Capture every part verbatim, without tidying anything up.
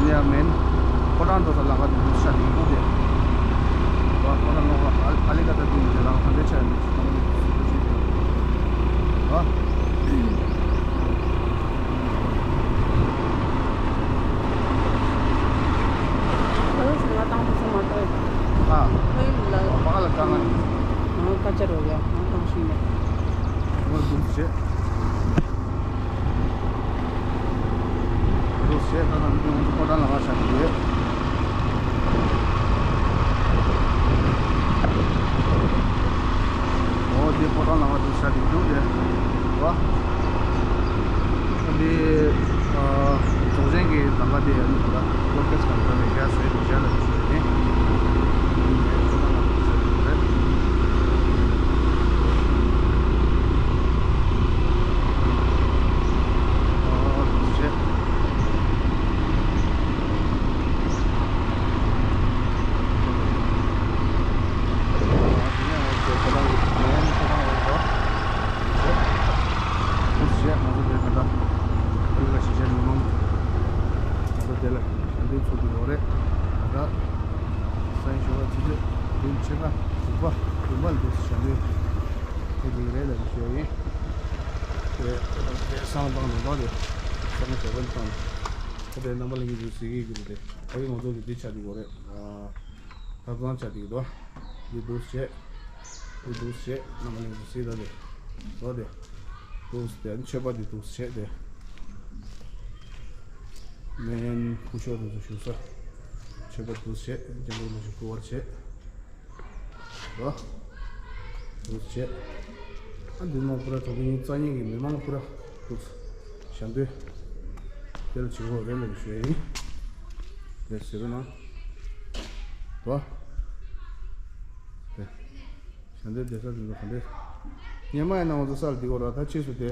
ཡ་མེན། ཕོ་བྲང་འགྲོ་ས་ལམ་ཁ་དེ་ཚོ་ཤར་ནས་འདུག་སྟེ། ཨ་ཕོ་བྲང་ལམ་ཁ་ཨ་ལི་ཀ་ད་དུ་མི་ལམ་ཁ་འདྲ་ཆགས་ཡོད་ནས་ཚོ་ཐང་ནས་སུ་ཅི་དེ། ཨ། ཨ་ང་དང་དུ་ཚོ་མ་ཐོས། ཨ། ཁོའི་ལ། ཨ་ཕ་ལ་ཀ་ང་ནས། ཨ་ཀ་ཅ་རོ་ཡ་ང་དང་ཤི་ནས། ང་དུ་ཚོ་བྱེད། འདུག་བྱས་ད་ལྟ་འདི་ང་ཚོ་ཕོ་བྲང་ལམ་ཁ་ཆགས་ཀྱི་ཡོད། འོ་འདི་ཕོ་བྲང་ལམ་ཁ་འདུག་ཆགས་ཀྱི་འདུག་དེ། བ། འདི་ཨ་རྫོགས་ཆེན་གྱི་ལམ་ཁ་དེ་ཡང་འདུག་ལ་ལོ་ཀེ་ཤན་གང་འདྲ་ལས་བཞག་བཟོས་འདུག་བཞག་ལ་འདུག་བཟོས་ནི། ཕོ་བྲང་ལམ་ཁ་འདུག་ཆགས་ཀྱི་འདུག་རེད། ཨ་འདུག་བྱས། ད་དེ་སང་བཏང་ནས་ད་དེ་སང་བྱས་པ་བཏང་ནས་ད་དེ་རྣམ་པ་ལྷན་རྒྱས་ཚོས་གཟིགས་ཀྱི་ཡོད་རེད། ད་གིན་ང་ཚོ་གི་འདི་ཆགས་ཀྱི་ཡོད་རེད། ཨ་ཐབ་ཚང་ཆགས་ཀྱི་འདུག་འདི་འདུག་བྱས། འདི་འདུག་བྱས་རྣམ་པ་ལྷན་རྒྱས་ཚོས་གཟིགས། ད་དེ་ད་དེ་འདུག་བྱས། མཆོད་པ་འདི་འདུག་བྱས་ཏེ། མེན་སྐུ་ཞབས་དེ་ཚོ་བཞུགས་ས། མཆོད་པ་འདུག་བྱས། སྐྱབས་མགོན་ལ་ཞུ་སྐུ་བར་བྱས། རོ། འདུག་བྱས། ཨ་འདི་ནང་པུ་ར་གྲོང་ཁྱེར་རྩ་གཉིས་ཀྱི་མི་མང་པུ་ར་འདུག་ཞལ་འདོན་དེ་ལ་བྱེད་དགོས་རེད་ལབ་ཞུ་ཡ་ཡིན། དེ་ཟེར་རོ་ན། རོ། དེ། ཞལ་འདོན་བསྡད་ས་དེ་ཚོ་ག་འདྲས། སྔོན་མ་ཡིན་ན་ང་ཚོ་སར་འདི་གོ་ར་ད་ཕྱིས་སུ་དེ།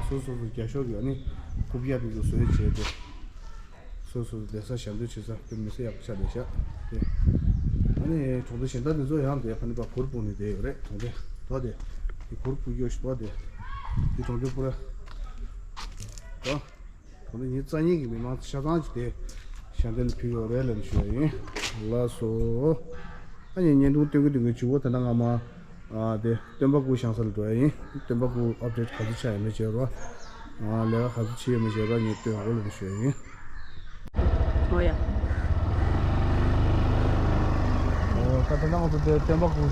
སོ་སོ་སོ་རྒྱ་ཤོག་གི་ཨ་ནི་རྐུབ་བཀྱག་དེ་ཚོ་བཟོས་བྱས་ཏེ། སོ་སོ་སོ་བསྡད་ས་ཞབས་འདེགས་བྱེད་ས་དེ་མི་སེར་ཡག་པོ་ཆགས་བསྡད་ཤག་དེ། ཨ་ནི་གྲོང་སྡེ་གཞན་དག་དེ་ཚོ་ཡང་དེ་ཕ་ནི་པ་གུར་ཕུབ་ནས་བསྡད་ཡོད་རེད། གྲོང་སྡེ་དོ་དེ་དེ་གུར་ཕུབ་ཡོད་ཤི་དོ་དེ་དེ་གྲོང་སྡེ་པུ་ར་དོ་གྲོང་སྡེ་ཉིན་རྩ་གཉིས་ཀྱི་མི་མང་ཆ་ཚང་གཅིག་དེ་ཞབས་འདེགས་ལ་ཕུལ་ཡོད་རེད་ལབ་ཞུ་ཡ་ཡིན། ལགས་སོ། ཨ་ནི་བརྙན་ཐུང་སྟོན་གི་སྟོན་གི་བྱུས་པོ་དེ་འདྲ་ང་མ། ཨ་དེ་སྟོན་པ་སྐུ་བཞེངས་ས་ལ་འགྲོ་ཡ་ཡིན། སྟོན་པ་སྐུ་ཨབ་ཌེཊ་ག་ཚོད་ཆགས་ཡོད་མེད་བྱས་རོགས། ཨ་ལས་ཀ་ག་ཚོད་བྱས་ཡོད་མེད་བྱས་རོགས་ངས་སྟོན་འོ་ལབ་ཞུ་ཡ་ཡིན། འོ་ཡ། འོ་ད་དེ་ནང་དུ་དེ་སྟོན་པ་སྐུ་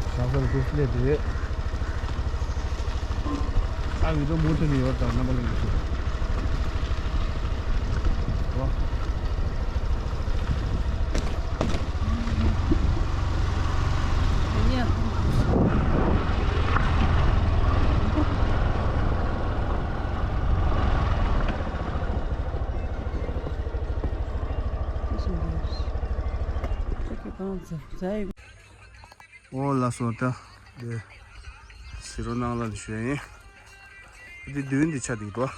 བཞེངས་ས་ལ་འདུག་སླེབས་དེ། ཨ་བི་ཌི་ཡོ་མུ་མཐུད་ནས་ཡོད་ཙང་རྣམ་པ་ལྷན་རྒྱས་ཚོ། འོ། འོ་ལགས་སོ། ད་དེ་ཟེར་རོ་ནང་ལ་ཞུ་ཡ་ཡིན། འདི་མདུན་འདི་ཆ་འདི་འགྲོ།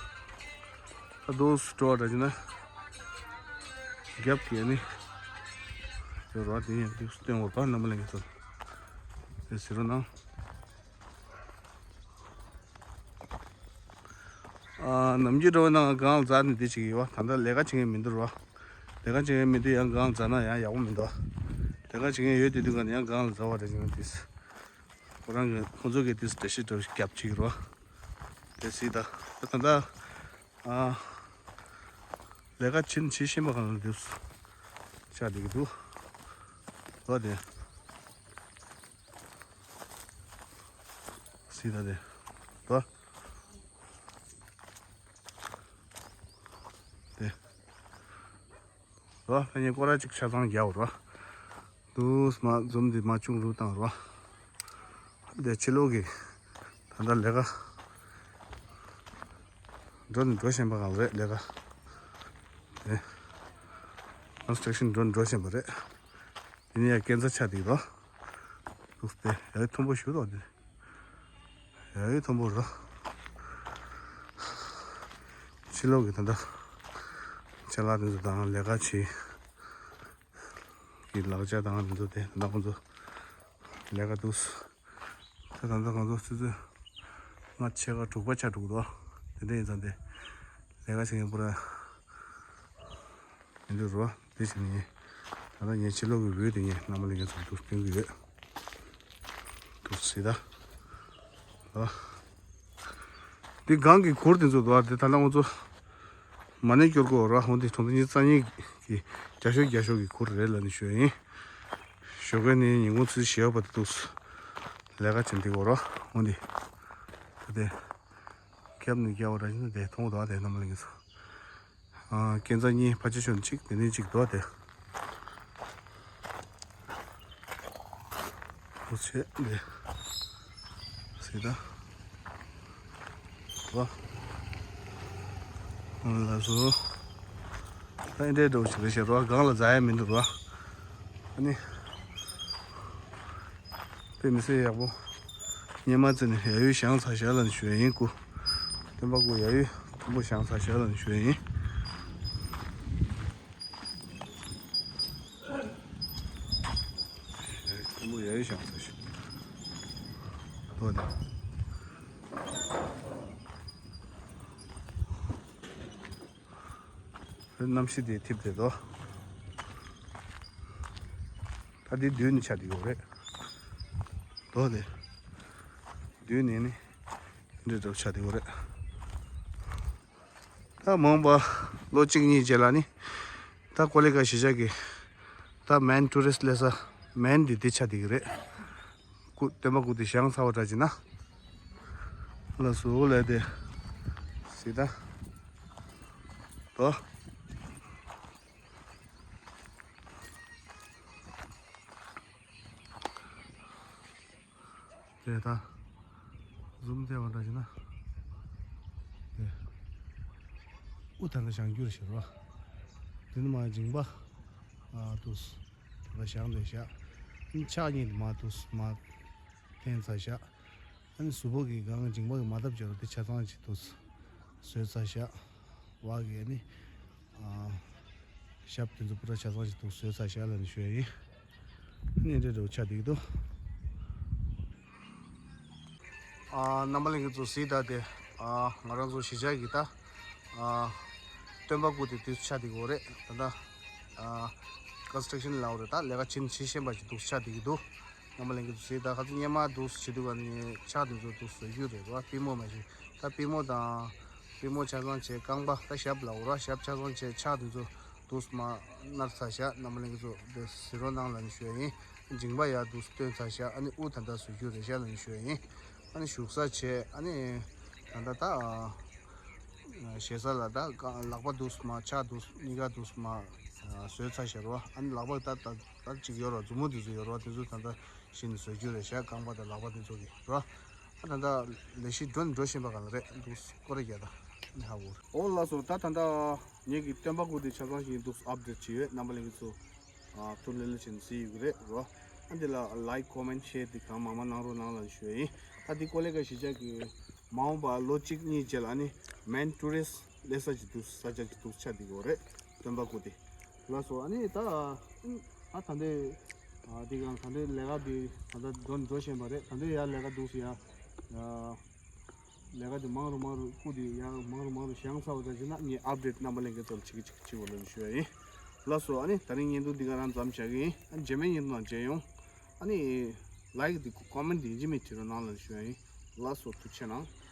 ད་དུང་འགྲོ་བ་འདྲ་བྱས་ན་རྒྱབ་ཀྱི་ནི་ཡོད་རོགས། དེ་ཡང་འདི་སྟོན་འོར་པ་རྣམ་པ་ལྷན་རྒྱས་ཚོ། དེ་ཟེར་རོ་ནང་། ཨ་ནམ་རྒྱུན་འགྲོ་བ་ན་སྒང་ལ་འཛེགས་ནས་འདི་བྱེད་ཀྱི་ཡོད་པ། ད་ལྟ་ལས་ཀ་བྱེད་མཁན་མི་འདུག་རོགས། ལས་ཀ་བྱེད་མཁན་མི་འདུག་ཡང་སྒང་ལ་འཛེགས་ན་ཡང་ཡག་པོ་མི་འདུག་ལས་ཀ་བྱེད་མཁན་ཡོད་དུས་དུས་ག་ནས་ཡང་སྒང་ལ་འཛེགས་པ་འདྲ་བྱེད་མཁན་དེས། ཁོ་རང་གི་ཁོང་ཚོ་གིས་དེས་འགྲེལ་བཤད་འདྲ་བོ་ཞིག་རྒྱབ་བྱེད་ཀྱི་རོགས། དེ་སྲིད་ད་ད་ད་ལྟ། ཨ། ལས་ཀ་བྱེད་བྱེད་བཞིན་པ་གང་ལ་འདེབས་སུ་བཅར་བསྡད་ཀྱི་འདུག་རོགས། དེ་སྲིད་ད་དེ་རོགས། དེ་རོགས། ཕ་ཉེ་སྐོར་ར་གཅིག་ཆ་ཚང་རྒྱག་རོགས། དུས་མ་འཛོམས་འདི་མ་ཆུང་རུ་བཏང་རོགས། དེ་ཕྱི་ལོགས་ཀྱི་ད་ལྟ་ལས་ཀ་འགྲོ་ནི་འགྲོ་བཞིན་པ་གང་རེད་ལས་ཀ། དེ་ཀོན་སི་ཊྲག་ཤན་འགྲོ་ནི་འགྲོ་བཞིན་པ་རེད། དེ་ནས་ཡང་སྐས་འཛེག་ཆགས་འདུག་རོགས། དེ་ཡ་མཐོན་པོ་ཞུ་རོགས་དེ། ཡ་མཐོན་པོ་རོགས། ཕྱི་ལོགས་ཀྱི་ད་ལྟ་ཅ་ལག་དེ་ཚོ་དང་ལས་ཀ་བྱེད་ཀྱི་ལག་ཆ་དང་དེ་ཚོ་དེ་ད་ལྟ་ཁོང་ཚོ་ལས་ཀ་འདུག་ད་ད་ལྟ་ཁོང་ཚོ་ཆུ་ཚོད་ལྔ་ཕྱེད་ཀ་དྲུག་པ་ཆགས་འགྲོ་གི་འདུག་དེ་འདྲ་ཡིན་ཙང་དེ་ལས་ཀ་བྱེད་མཁན་པུ་ར་ མི་འདུག་རོ། དེ་བཞིན་ངས་ད་ལྟ་ངས་ཕྱི་ལོགས་ཀྱི་བིའུ་དེ་ངས་རྣམ་པ་ལྷན་རྒྱས་ཚོར་འདུག་སྟོན་གྱི་ཡོད། འདུག་སེ་ད། ཨ། འདི་སྒང་གི་གུར་དེ་ཚོ་འདུག་ཨ། དེ་ད་ལྟ་ང་ཚོ་མ་ཎི་སྐྱོར་དགོས་ར། འོ་འདི་གྲོང་ཚོ་ཉི་ཤུ་རྩ་གཉིས་ཀྱི་རྒྱ་ཤོད་རྒྱ་ཤོད་ཀྱི་གུར་རེད་ལབ་ནས་ཞུ་ཡ་ཡིན། ཞོགས་ཀས་ནས་ཉིན་གུང་ཚོ་བཞི་པ་དེ་འདུག་ལས་ཀ་བྱེད་འདི་གོ་ར། འོ་འདི་ད་དེ་ཁྱབ་ནས་རྒྱ་བ་ར་བཞིན་དེ་མཐོང་འདུག་ཨ། དེ་རྣམ་པ་ལྷན་རྒྱས་ཚོ། ཨ། སྐས་འཛེག་གཉིས་ཕར་ཕྱོགས་ཕྱོགས་ནས་གཅིག་དེ་ནས་གཅིག་འདུག་དེ། འོ་ཆེ་འདི། སི་ད། བ། ལགས་སོ། ད་འདི་འདྲ་འདྲ་བོ་ཞིག་རེད་ཤག་རོ། སྒང་ལ་འཛེག་ཡ་མི་འདུག་རོ། ཨ་ནི། དཔེ་མི་སྲིད་ཡག་པོ། སྔོན་མ་ཙམ་ནས་ཡ་ཡུལ་བཞེངས་ཚར་ཤག་ལབ་ནས་ཞུ་ཡ་ཡིན། སྐུ། སྟོན་པ་སྐུ་ཡ་ཡུལ་མཐོན་པོ་བཞེངས་ཚར་ཤག་ལབ་ནས་ཞུ་ཡ་ཡིན། མཐོན་པོ་ཡ་ཡུལ་བཞེངས་ཚར་ཤག་འོ་དེ། གནམ་གཤིས་དེ་འཐིབས་བསྡད་དོ། ད་དེ་མདུན་ནས་ཆགས་བསྡད་ཡོད་རེད། དོ་དེ། མདུན་ནས་ནི་འདི་འདྲ་ཆགས་བསྡད་ཡོད་རེད། ད་མ་འོངས་པ་ལོ་གཅིག་གཉིས་རྗེས་ལ་ནི། ད་ཀོ་ལི་གྷལ་གཞིས་ཆགས་ཀྱི་ད་མེན་ཊུ་རི་སི་ཊི་སླེབས་ས་མེན་འདི་འདི་ཆགས་བསྡད་ཀྱི་རེད། སྐུ། སྟོན་པ་སྐུ་དེ་བཞེངས་ཚར་བ་འདྲ་བྱས་ན། ལགས་སོ་ལབ་དེ། སི་ད། དོ། དེ་ད། ཟུམ་བལྟས་པ་འདྲ་བྱས་ན། དེ། དབུ་ད་ལྟ་བཞེངས་རྒྱུ་རེད་ཤག་རོ། དེ་ནི་མར་མཇིང་པ། ཨ། འདུག་སེ། ད་ལྟ་བཞེངས་བསྡད་ཤག་ཕྱག་གཉིས་མར་འདུག་སེ་མར་འཐེན་ཚར་ཤག་ཨ་ནི་གཟུགས་པོ་གི་སྒང་མཇིང་པ་གི་མར་བཏབ་བྱས་རོ། དེ་ཆ་ཚང་ཅིག་འདུག་སེ་བཟོས་ཚར་ཤག་འོག་གི་ཨ་ནི། ཨ། ཞབས་དེ་ཚོ་པུ་ར་ཆ་ཚང་ཞིག་འདུག་སེ་བཟོས་ཚར་ཤག་ལབ་ནས་ཞུ་ཡ་ཡིན། ཨ་ནི་འདི་འདྲ་བོ་ཆགས་བསྡད་ཀྱི་འདུག་ཨ། རྣམ་པ་ལྷན་རྒྱས་ཚོ་གཟིགས་དང་དེ། ཨ། ང་རང་ཚོ་གཞིས་ཆགས་ཀྱི་ད། ཨ། སྟོན་པ་སྐུ་དེ་དུས་ཆགས་བསྡད་ཀྱི་ཡོད་རེད་ད་ལྟ། ཨ། ཀོན་སི་ཊྲག་ཤན་ལབ་དགོས་རེད། ད་ལས་ཀ་བྱེད་བྱེད་བཞིན་པ་ཞིག་འདུག་ཆགས་བསྡད་ཀྱི་འདུག་རྣམ་པ་ལྷན་རྒྱས་ཚོ་གཟིགས་དང་། ཁ་སང་སྔོན་མ་འདུག་བྱེད་དུས་ག་ནས་ཆགས་དེ་ཚོ་འདུག་བཟོ་རྒྱུ་རེད་རོ། པུས་མོ་མ་བྱེད། ད་པུས་མོ་དང་། པུས་མོ་ཆ་ཚང་བྱས། རྐང་པ། ད་ཞབས་ལབ་དགོས་རོ། ཞབས་ཆ་ཚང་བྱས། ཕྱག་དེ་ཚོ་འདུག་སེ་མར་ནར་ཚར་ཤག་རྣམ་པ་ལྷན་རྒྱས་ཚོ་དེ་གཟིགས་རོགས་གནང་ལབ་ནས་ཞུ་ཡ་ཡིན། མཇིང་པ་ཡར་འདུག་སེ་བཏོན་ཚར་ཤག་ཨ་ནི་དབུ་ད་ལྟ་བཟོ་རྒྱུ་རེད་ཤག་ལབ་ནས་ཞུ་ཡ་ཡིན། ཨ་ནི་བཞུགས་ས་བྱས། ཨ་ནི་ད་ལྟ་ད། ཞེ་ས་ལ་ད་ལག་པ་འདུག་སེ་མར། ཕྱག་འདུག་སེ། གཉིས་ཀ་འདུག་སེ་མར་བཟོས་ཚར་ཤག་རོ། ཨ་ནི་ལག་པ་ད་ད་ད་ཅིག་ཡོད་རོ། མཛུབ་མོ་དེ་ཚོ་ཡོད་རོ། དེ་ཚོ་ད་ལྟ་བཞིན་བཟོ་རྒྱུ་རེད་ཤག་རྐང་པ་དང་ལག་པ་དེ་ཚོ་གི་རོ། ཨ། ད་ལྟ་ལས་གཞི་འགྲོ་འགྲོ་བཞིན་པ་ག་ལ་རེད་འདུག་སྐོར་རེ་རྒྱག་ད་ནི་ཧ་གོ། འོ་ལགས་སོ། ད་ད་ལྟ་ངེད་ཀྱི་སྟོན་པ་སྐུ་དེ་ཆ་ཚང་ཞིག་འདུག་ཨབ་ཌེཊ་བྱས་ཡོད། རྣམ་པ་ལྷན་རྒྱས་ཚོ། ཨ། ཐུགས་ལྷོད་ལྷོད་བྱས་ནས་གཟིགས་ཡོད་ཀྱི་རེད་རོ། ཨ། འདི་ལ་ལའིཀ་ཀོ་མེན་ཊི་ཤེར་དེ་གང་མང་མང་གནང་རོགས་གནང་ལབ་ཞུ་ཡ་ཡིན། ད་འདི་ཀོ་ལི་གྷལ་གཞིས་ཆགས་ཀྱི་མ་འོངས་པ་ལོ་གཅིག་གཉིས་རྗེས་ལ་ནི་མེན་ཊུ་རི་སི་ཊི་སླེབས་ས་ཅིག་འདུག་ས་ཆ་ཅིག་འདུག་ཆགས་བསྡད་ཀྱི་ཡོད་རེད། སྟོན་པ་སྐུ་དེ། ལགས་སོ། ཨ་ནི་ད། ཨ། ད་ལྟའི། ཨ། འདི་གང་ད་ལྟའི་ལས་ཀ་འདི་ད་ལྟ་འགྲོ་འགྲོ་བཞིན་པ་རེད། ད་ལྟའི་ཡར་ལས་ཀ་འདུག་སེ་ཡ། ཨ། ལས་ཀ་འདི་མང་རུ་མང་རུ་སྐུ་འདི་ཡར་མང་རུ་མང་རུ་བཞེངས་ཚར་བ་ཙམ་ཞིག་ན་ངས་ཨབ་ཌེཊ་རྣམ་པ་ལྷན་རྒྱས་ཚོར་བྱེད་ཀྱི་བྱེད་ཀྱི་བྱེད་དགོས་ལབ་ཞུ་ཡ་ཡིན། ལགས་སོ། ཨ་ནི་ད་རིང་བརྙན་ཐུང་འདི་ག་རང་མཚམས་བཞག་གི་ཡིན། ཨ་ནི་རྗེས་མའི་བརྙན་ཐུང་ནང་མཇལ་ཡོང་། ཨ་ནི་ལའིཀ་འདི་ཀོ་མེན་ཊི་འདི་ཡིན་གཅིག་མིན་གཅིག་བྲིས་རོགས་གནང་ལབ་ཞུ་ཡ་ཡིན། ལགས་སོ། ཐུགས་རྗེ་གནང་།